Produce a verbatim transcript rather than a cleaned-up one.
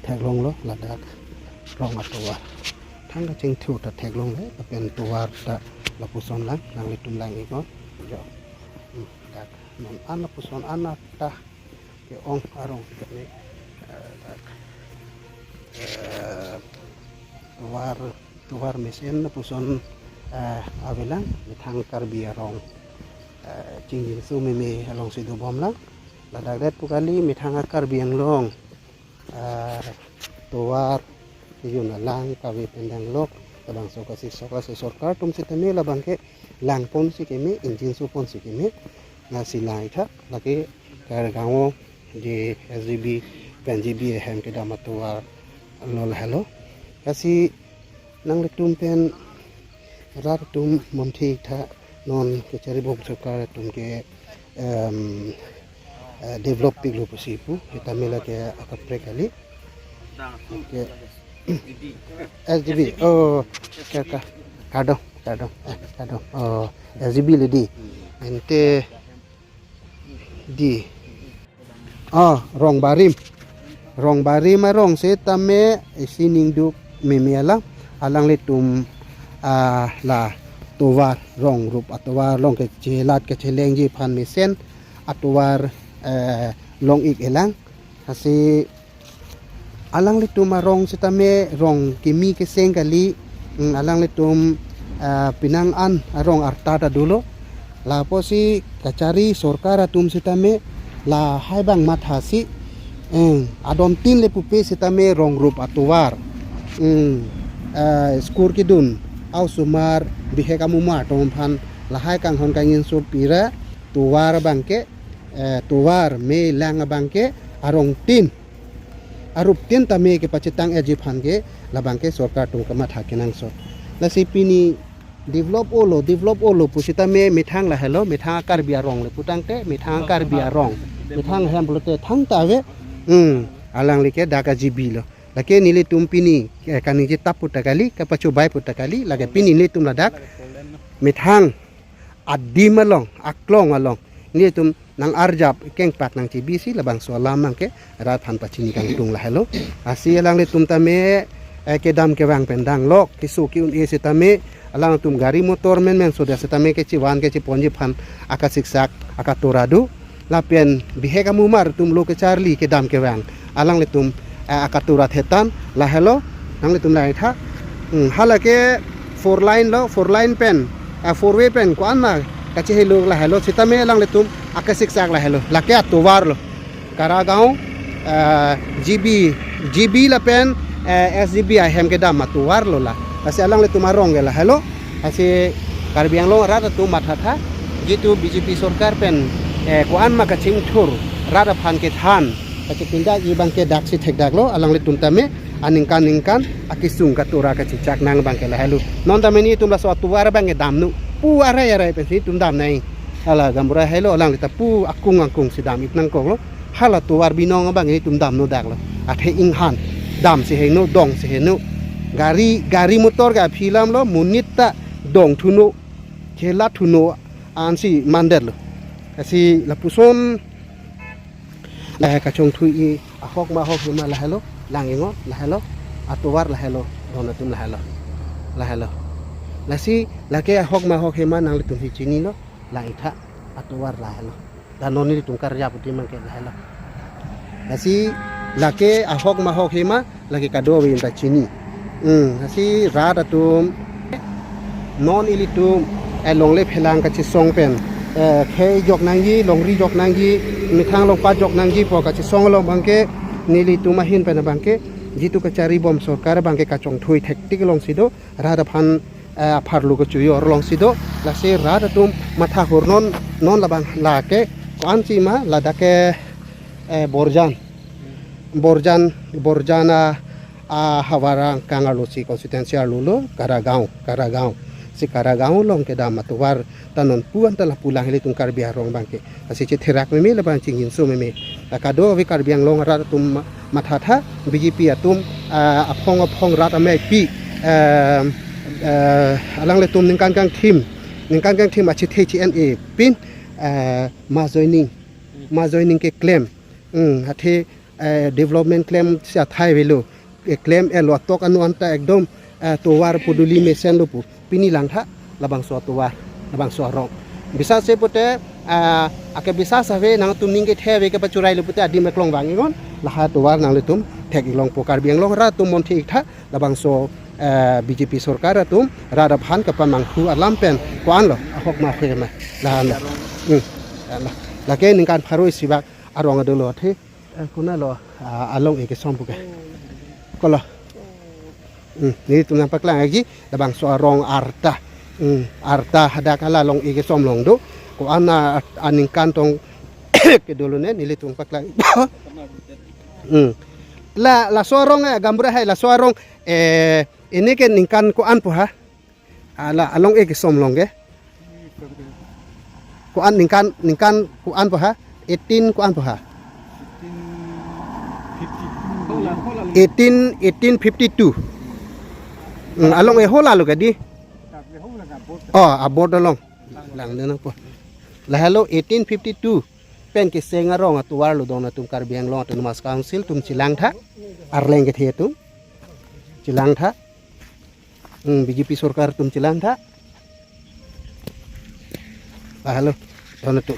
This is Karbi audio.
theklonglo ladak rong atovar. Thang kachingthur ta theklongle, lapen tovar ta lapuson lang, nanglitum lang-iknon. Jo. Hmm, dak non an lapuson an ta ke-ong arong kami, eh, dak, eh, tovar, tovar mesen lapuson, eh, avelang, methang Karbi arong, eh, chingjinso meme alongsi dobomlang. Ladak det pu kali, methang a Karbi Anglong, eh, tovar kejun alang kave pen danglok, labangso kasiksok, laso sorkar atum sitame labang ke langponsi keme, ingjinsoponsi keme, lasi lang-ik tha, lake Karagaon je S G B pen G B ahem kedam atovar lo lahelo. Lasi nanglitum pen rat atum bom thik tha, non kachari bom sorkar atum ke, em, eh, develop piklo pusi pu, sitame lake akaprek kali. Oke. S G B. Oh, ka, ka, kardom, kardom, eh, kardom. Oh, S G B le dei. Ante dei. Oh, Rongbarim. Rongbarim arong sitame isi ningduk meme alam. Alanglitum, ah, la tovar rong rup atovar along kechelat kechelengji aphan mesen atovar, eh, long-ik-elang. Lasi alanglitum arong sitame rong kimi keseng kali, mm, alanglitum, ah, penang an arong arta ta dolo. Lapusi kachari sorkar atum sitame lahai abang mathasi, eh, adon tin le pupe sitame rong rup atovar, mm, ah, skur kedun, aosomar, bihek amumar atum aphan lahai kanghon kangjinso pira, tovar abang ke, eh, tovar me lang abang ke arong tin, arup tin tame kepachetang-ikji aphan ke labang ke sorkar atum kamatha kenangsot. Lasi pini develop-olo, develop-olo pusitame methang lahelo, methang Karbi arong le putangte, methang Karbi arong, methang hem pulote thangta ave, hmm, alangli ke dak a G B lo. Lake nelitum pini, eh, kaningje tap pu ta kali, kapachobai pu ta kali, lake pini nelitum ladak methang adim along, aklong along, nelitum nang-arjap kengpak nangchebisi labangso alam abang ke rat aphan pachini kangtung lahelo. Lasi alanglitum tame, eh, kedam kevang pen danglok, keso ke-un-e sitame, alangtum gari motor menmen soda sitame kechevan kecheponji aphan akasiksak, akatora do. Lapen bihek amumar atum lo kecharli kedam kevang, alanglitum, eh, akatora thetan lahelo, nanglitum lang-ik tha. Hmm, hala ke four lane lo, four lane pen, eh, four way pen ko-an ma kachehelo lahelo, sitame alanglitum akasiksak lahelo, lake atovar lo. Karagaon, eh, G B, G B lapen, eh, S G B ahem kedam atovar lo la. Lasi alanglitum arong ke lahelo. Lasi Karbi Anglong arat atum mathatha, jitu B J P sorkar pen, eh, ko-an ma kachingthur rat aphan kethan kachepindak-ji abang ke daksi thekdaklo, alanglitum tame aningkan ningkan akesung katora kachechak nang abang ke lahelo. Non tame nelitum laso atovar abang ke damnon pu arai arai pensi itum damnoi. Hala gaonbura helo, alanglitum pu akung akungsi dam-ik nangkoklo. Hala tovar binong abang itum damnodaklo. Athe inghan damsi heno, dongsi heno. Gari, gari motor ke aphi alam lo, monit ta dongthunon, chelathunon ansi mandetlo. Lasi lapuson, eh, kachongthui ahok ma ahok hima lahelo, lang-iknon lahelo, atovar lahelo, don atum lahelo, lahelo. Lasi lake ahok ma ahok hima nanglitumsi chinilo, lang-ik tha, atovar lahelo. Dak non nelitum karjap pu ti abang ke lahelo. Lasi lake ahok ma ahok hima, lake kadokave ta chini. Hmm, lasi rat atum, non ilitum, eh, longle phelang kachesong pen, eh, khei jok nangji, longri jok nangji, methang longpat jok nangji pu kachesong along abang ke, nelitum ahin pen abang ke, jitu kachari bom sorkar abang ke kachongthui thektik alongsi do, rat aphan, eh, apharlo kachojor alongsi do, lasi rat atum matha hur non, non labang lake, ko-ansi ma, ladak ke, eh, Borjan. Borjan, Borjan a, a havar angkang arlosi constituency arlo lo, Karagaon, Karagaon. Si Karagaon along kedam atovar ta non pu-an ta lapu lang ilitum Karbi arong abang ke. Lasi chetherak meme labang chingjinso meme. Kadokave Karbi Anglong arat atum ma-, mathatha, B J P atum, ah, aphong aphong rat amei pi, eh, eh, alanglitum ningkan kangthim, ningkan kangthim achethe che-en-e pin, eh, mass joining, mass joining keklem. Hmm, athe eh, development klem si athai avelo, eh, klem-etlo, atok anu anta ekdom, eh, tovar podoli mesenlo pu. Pini langtha labangso tovar, labangso arong. Bisas se pute, ah, ake bisas ave, nangtum ning kethe ave kepachurailo pute adim eklong vang-iknon, lahai tovar nanglitum thek-ik longpo. Karbi Anglong rat atum monthe-iktha, labangso, eh, B J P sorkar atum rat aphan kapamanghu alam pen ko-anlo, ahok ma ahoi ma, lahenlo. Hmm. Lake ningkan pharo isi bak arong dolo athe. Eh, konatlo, ah, along-e kesom puke. Kolo. Hmm, nelitum nangpaklang lagi, labangso arong arta. Hmm, arta hadak hala along-e kesom along do. Ko-an a, aningkan tong kedolo ne, nelitum paklang. Hmm. La, laso arong, eh, gaonbura hai, laso arong, eh, ini ke ningkan ko-an pu ha? Hala along-e kesom along ke. Ko-an ningkan, ningkan ko-an pu ha? Eighteen ko-an pu ha? Eighteen, eighteen fifty-two. Hmm, along-e hala lo ke di. Oh, abot along. Langdun nangpo. Lahelo eighteen fifty-two pen keseng arong atovarlo don atum Karbi Anglong Autonomous Council atum chelangtha. Arleng kethe atum chelangtha. Hmm, B J P sorkar atum chelangtha. Lahelo, don atum.